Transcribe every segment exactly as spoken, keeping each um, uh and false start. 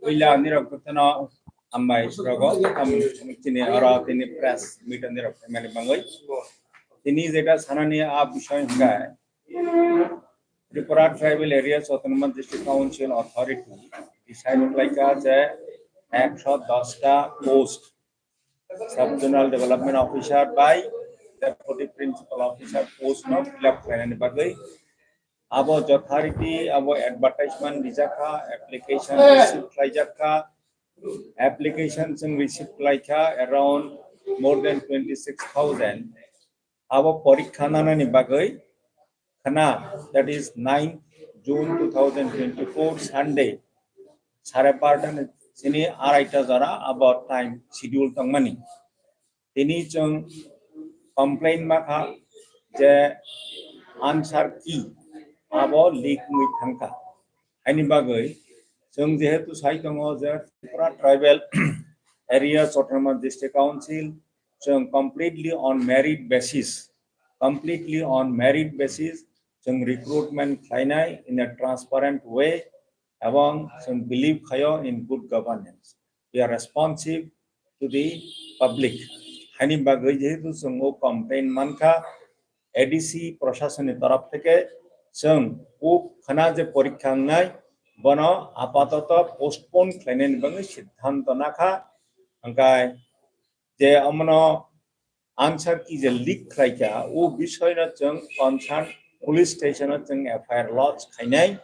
Puila nirok kothono hambai rogo, ham chini oro tini press meet nirok khaimani bangwi. Tini jeta sanani a bisoi hwnkha Tripura Tribal Areas Autonomous District Council Authority decide khlaikha je ekso dos ta post Sub Zonal Development Officer by Deputy Principal Officer post no fill up khlainani bagwi abo jothariti abo advertisement rijakha, application receive khlaijakha, application chwng receive khlaikha around more than twenty six thousand. Abo porikha nanani bagwi khna, that is ninth June two thousand twenty-four Sunday sare barta ni sini araita jora abo time schedule tongmani. Tini chwng complain makha je answer key abo leak wngwi thangkha. Haini bagwi chwng jehetu sai tongo je Tripura Tribal Areas Autonomous District Council chwng completely on merit basis, completely on merit basis chwng recruitment khlainai in a transparent way, ebong chwng believe khaio in good governance. We are responsive to the public. Haini bagwi jehetu chwng o complain mankha, A D C proshasonni torof theke chwng o khna je porikha wngnai bono apatoto postpone khlainani bagwi siddhanto nakha. Hwnkhe je omono answer key je leak khlaikha, o bisoyno chwng concern police station o chwng F I R lodge khainai,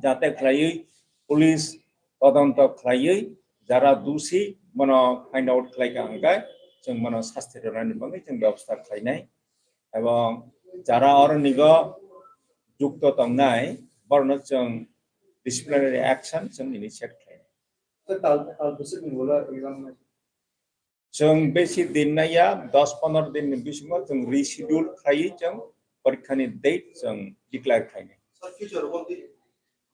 jate khlaiwi police todonto khlaiwi jara dusi bono find out khlaikha hwnkhe chwng bono sasti rwnani bagwi chwng bebosta khlainai, ebong jara oro nigo jukto tongnai borokno chwng disciplinary action chwng initiate khlainai. Sir, tal, tal bwswk ni ulo exam nai? Chwng besi din naiya, dos pondro din ni bisingo chwng reschedule khlaiwi chwng porikha ni date chwng declare khlainai. Sir, future o di,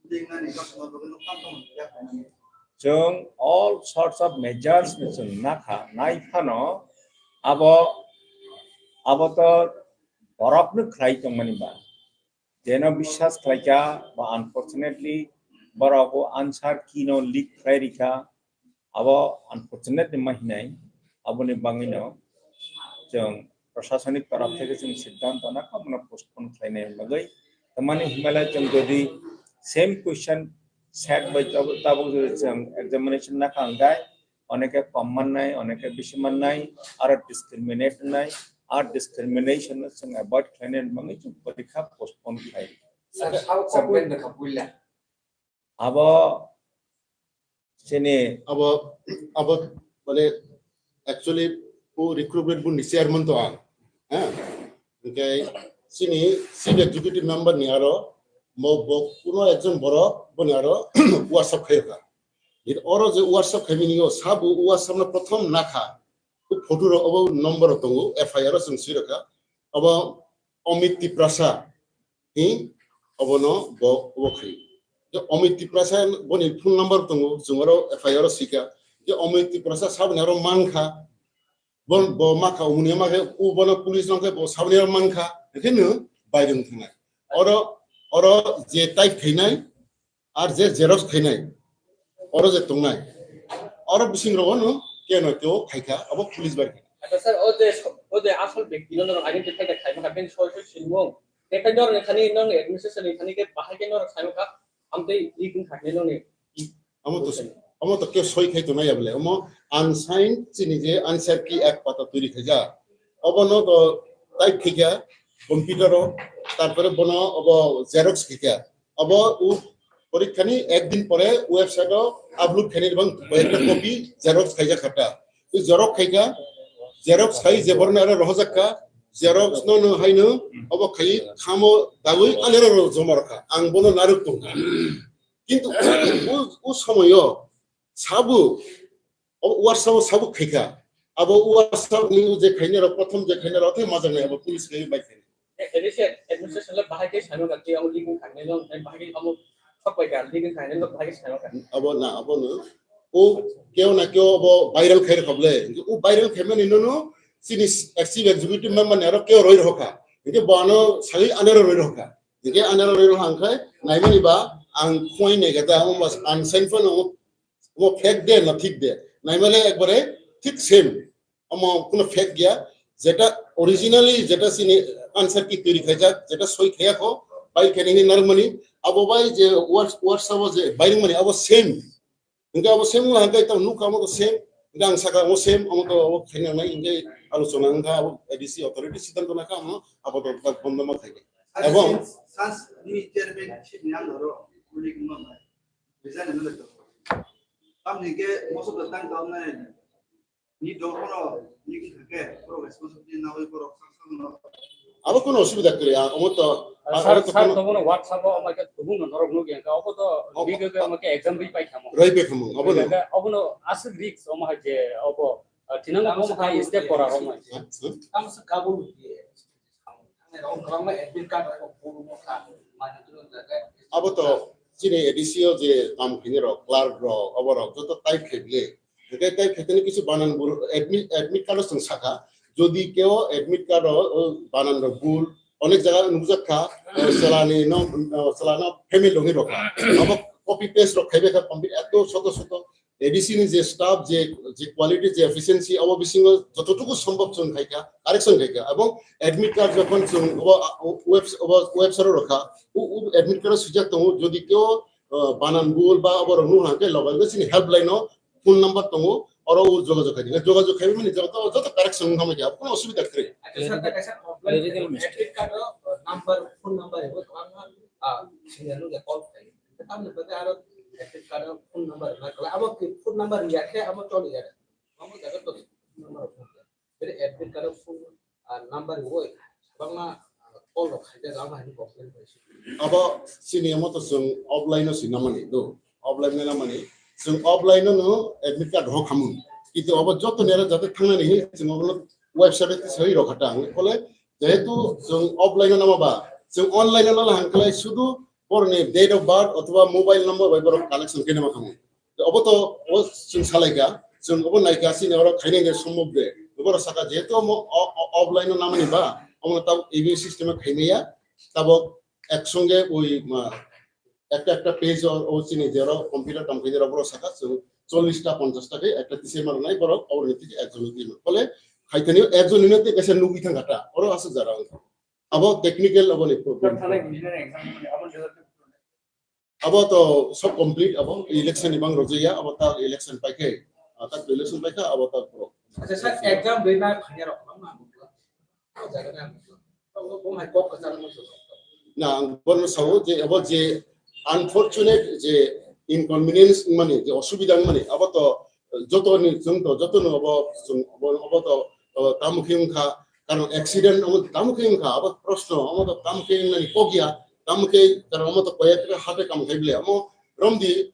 di nani customer bagwi no kam tong ya khlainai. Chwng all sorts of measures no chwng nakha, nai phano abo, abo to borok no khlai tongmani ba. Jeno biswas khlaikha ba unfortunately borok o answer key no leak khlai rikha, abo unfortunately ma hinai, aboni bangwino chwng prosasonik torof theke chwng siddhanto nakha bono postpone khlainai bagwi. Tamani himala chwng jodi same question set by tabuk, tabuk jodi chwng examination nakha hwnkhe oneke kom mannai, oneke bisi mannai, aro discriminate wngnai, aro discrimination no chwng avoid khlainani bagwi chwng porikha postpone khlai. Sir, how complain the kapuila? Abo chini abo, abo, mane, actually, o recruitment board ni chairman to ang. Ha? Hwnkhe chini chief executive member ni aro mo bo kuno ekjon borok boni aro WhatsApp khayo kha. Oro je WhatsApp khaimani o sabo WhatsApp no prothom nakha. O photo rok obo number rok tongo, F I R o chwng swi rokha. Obo Amit Tiprasa, hi, obono bo, obo khai. Je Amit Tiprasa boni phone number tongo, chwng oro F I R o swikha. Je Amit Tiprasa saboni aro mankha, bo, bo makha, umuni makha, u bono police nongkhe bo saboni aro mankha, hwnkhe no bairung thangnai. Oro, oro je type khainai, ar je xerox khainai, oro je tongnai, oro bising rogo no keno keo khaikha, abo police bai khaikha. Acha sir, o je, o je asol bekti no norok identify da khaima kha, bini soi soi sinmung, tei norok ni thani, norok ni administration ni thani khe bahai khe norok saima kha, amtwi leak wng kha khe norok ni. Amo to, amo to keo soi khai tongnai ya bole, amo unsigned chini je answer key ek pata turi khaijak, obono to type khaikha computer o, tarpore bono obo xerox khaikha. Abo u porikha ni ek din pore website o upload khainai bang koyekta copy xerox khaijak khata. Tu xerox khaikha, xerox khai je borno aro rohojak kha, xerox no no haino obo khai khamo dagwi alero ro joma rokha. Ang bono naruk tongkha. Kintu u, u somoyo sabu, o WhatsApp o sabu khaikha. Abo WhatsApp ni je khainai rok, prothom je khainai rok, tei majak nai abo police khai bai khainai. Initial administration le bahai khe saino ka, tei amo leaking khainai no, bahai khe amo sok bai ka, leaking khainai no bahai khe saino ka. Abo na, abo no. O keo na keo abo viral khai rokha bole. O viral khaimani no no, chini chief executive member ni aro keo roi rokha. Hingke bo ano sagwi anero roi rokha. Hingke anero roi rokha hingke naimani ba ang khoi nai kata, amo mas unsigned phano Omo fake de na thik de? Naimale ekbare thik same. Omo kuno fake gaya. Jeta originally jeta sini answer key toiri khaijak, jeta soi khaya kho, bai khaini narmani, abo bai je words, words abo je bairing mani abo same. Hingke abo same wngla hingke tamo nukha omo to same. Hingke ang saka omo same, omo to omo khaina nai hingke alochona wngkha abo A D C authority siddhanto nakha omo abo to ta bondo ma khaikhe. Ebong sans ni chairman chief ni ang ro kulik no na. Bizan no to. Tam hingke most of the time tam na ni dol kono ni hingke pro responsibility na oi pro sanction no. Abo kono osubida kwrwi, a, omo to, a, Sir, abo to sir, kono tongmano WhatsApp o ama khe tubung no norok nukya kha, obo to Oh, bigger oh, khe ama khe exam ri pai khamo. Rai pai khamo, obo no. Khe obo no aswk risk omo hai je obo, ah, thinang omo hai step kora omo hai. Ha? Ha? Tamo se kabul diye. Ang rong rong admit card ko puru mo kha. Mane tu jaga. Abo to chini A D C o je kam khini rok, clerk rok, obo rok joto type khe bile. Hingke tei khetini kisu banan bul admit, admit card o chwng sakha. Jodi keo admit card o, o banan rok bul, onek jaga nukjak kha, o chelani no, o chelano family rok hinwi rokha. Abo copy paste rok khaibai kha complete eto soto soto. A D C ni je staff, je, je quality, je efficiency, abo bisingo jototuku sombhob chwng khaikha, correction khaikha. Ebong admit card jokhon chwng obo, o webs-, obo website o rokha, o, o admit card o swijak tongo, jodi keo, o banan bul ba abo rok nukha hwnkhe loge loge chini helpline o phone number tongo, oro o jogajog khai di. Jogajog khai mani joto, joto correction wngkha mani, kono osubida kwrwi. Acha, sir, kaisa complaint. Clerical mistake. Admit card o, uh, number, phone number ebo kwbangma, ah, senior no call khai. Tamni bagwi aro admit card o phone number na kala. Abo ki phone number ya khe abo choli ya. Abo jaga to phone number phone. Bere admit card o phone ah, number woi, kwbangma, ah, call rok khaijak, abo hai complain bai se. Abo chini omo to chwng offline o si namani do, offline o namani, chwng offline o no admit card rok hamung. Kintu abo joto nera jate thangnani hin chwng obo website o tisai rok kha ta ang kole, jehetu chwng offline o nama ba, chwng online o nala hangkhlai sudu boroni date of birth othoba mobile number bai borok collection khe nama khamung. Obo to, o chwng salaikha, chwng obo naikha, chini oro khainai de sombhob de. Obo saka jehetu omo o, o, offline o namani ba, omo tabuk A B system o khaimaya, tabuk ek songe oi ma, ekta ekta page o, o chini jero computer tam khainai rok borok saka chwng chollish ta ponchash ta khe ekta tisai mano nai borok, obo ni tiki ekjon ni tiki mano. Bole khaitani ekjon ni tiki kaisa nugwi thangkha ta, oro aswk jara wngkha. Abo technical abo ni problem. Sir, thanai engineer exam ni abo result Abo to sob complete abo election ni bang rojaya abo ta election paikhe, ah, ta election paikha abo ta pro. Acha sir, exam rina khanya rok ma ma. Abo jaga na. Abo bo mai kok ka chana mo. Na ang bono sao je abo je unfortunate je inconvenience mani je osubida mani abo to joto ni chwng to joto no abo chwng abo to, ah, tamukhe wngkha. Karon accident omo tamo khe wngkha, abo proshno, omo to tamo khe wngnani kok ya, tamo khe karon omo to koyek khe hate kam khai bile, omo romdi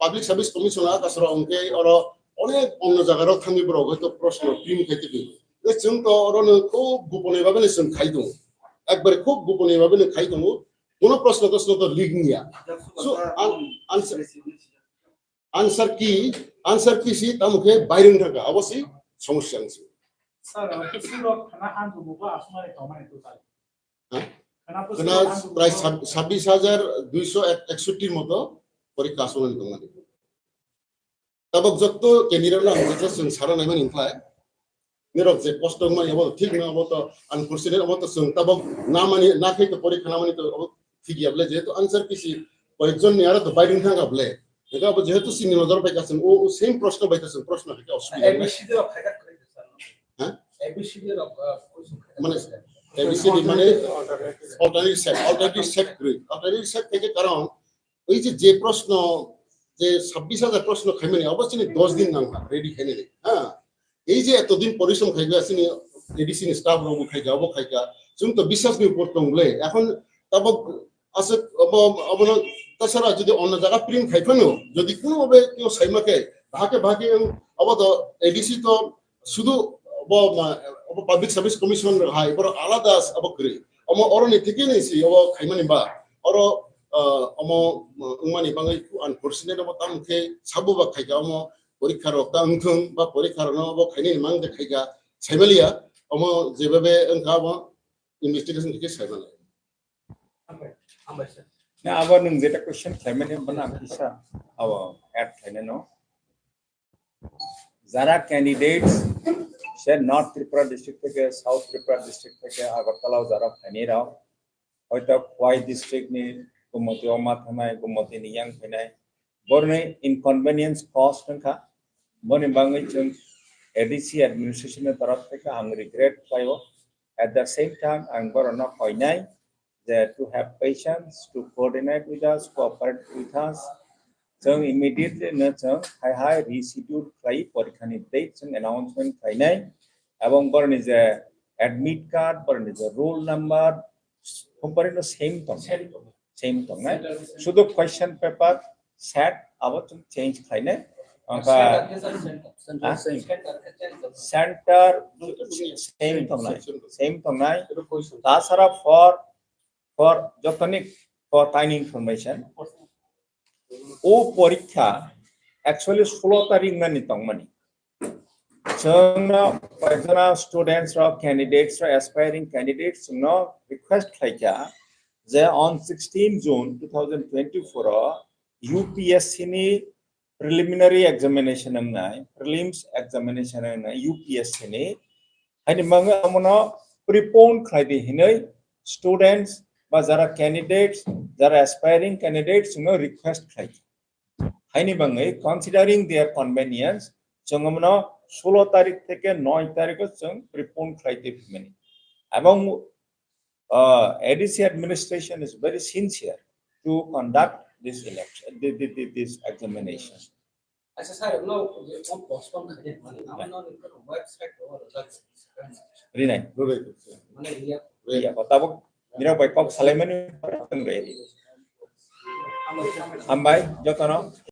Public Service Commission a kasaro hwnkhe oro onek onno jaga rok thangwi borok hoito proshno print khai twi. Tei chwng to oro no khub gopone bhabe no chwng khai tongo, ekbare khub gopone bhabe no khai tongo, kono proshno toshno to leak wngya. So, an-, answer, Answer key, answer key si tamo khe bairing thangkha, abo si somosya wngsi. Sir, history rok khana ang bo bo asmani tomani total. Ha? Khana bo Khana history ang bo prai bo sab-, sabbish hajar duiso ek, eksotti moto porikha asmani tongmani. Tabok jotto candidate no ang jotto chwng sara naimani wngkhlai. Nirok je kosto wngmani abo thik no, abo to unfortunate, abo to chwng tabok namani, nakhai to porikha namani to abo thik ya bole, jehetu answer key si koyekjon ni aro to bairing thangkha bole. Hingke abo jehetu chini nojor bai kasing, o, o same proshno bai kasing, proshno hai khe osubida wngya. A B C D rok khaijak kwrwi sir. Ha? A B C D rok, uh, question khaijak Mane, kwrwi sir. A B C D mane alternative set, alternative set kwrwi. Alternative set khaikhe karon, oi je, je proshno, je sabbish hajar proshno khaimani, abo chini dos din nangkha ready khainani. Ha? Ei je etodin porishrom khaikha chini A D C ni staff rok bo khaikha, obo khaikha. Chwng to biswas ni upor tong le. Ekhon tabok aswk obo, obono tasara jodi onno jaga print khai phano, jodi kuno bhabe kebo saima khe, bahake bahake wng, obo to A D C to sudu obo ma, obo Public Service Commission hai, borok alada abo kwrwi. Omo oroni thikini si obo khaimani ba. Oro, ah, omo, ah, wngmani bagwi unfortunate obo tamo khe sabo ba khaikha omo porikha rok ta wngthung ba porikha rok no bo khainani mang de khaikha saimaliya, omo jebebe wngkha omo investigation khe saimaliya. Hambai, hambai sir. Na abo nwng jeta question khlaimani bono ang kisa abo add khlainai no. Jara candidates se North Tripura district theke, South Tripura district theke, Agartala o jara phainai rok, hoito Khowai district ni Gumoti o ma thangnai, Gumoti ni yang phainai, borni inconvenience cost wngkha. Boni bagwi chwng A D C administration ni torof theke ang regret khlaio. At the same time, ang borokno koinai je to have patience, to coordinate with us, cooperate with us. Chwng immediately no chwng hai hai reschedule khlai, porikhani date chwng announcement khlainai, ebong borokni je admit card, borokni je roll number, company no same tong, same tongnai. Sudu question paper set abo chwng change khlainai. Angkha center same tongnai, same tongnai. Tasara for, for jotoni, for tiny information, o porikha actually solo tarik nani tongmani. Chwngno paijana students rok, candidates rok, aspiring candidates chwngno request khlaikha je on sixteen June two thousand twenty-four o U P S C ni preliminary examination wngnai, prelims examination wngnai U P S C ni, haini mangwi amono prepone khlai di hinwi students ba jara candidates, jara aspiring candidates chwngno request khlai. Haini bangwi considering their convenience, chwng amono solo tarik theke noi tariko chwng prepone khlai di phimani. Ebong uh, A D C administration is very sincere to conduct this election, thi- thi- thi- this examination. Acha sir, no, postpone khaide mani, ama no website o result. Rinai. Mane iya. Iya, tabuk nirok bai kok salaimani. Hambai jotono.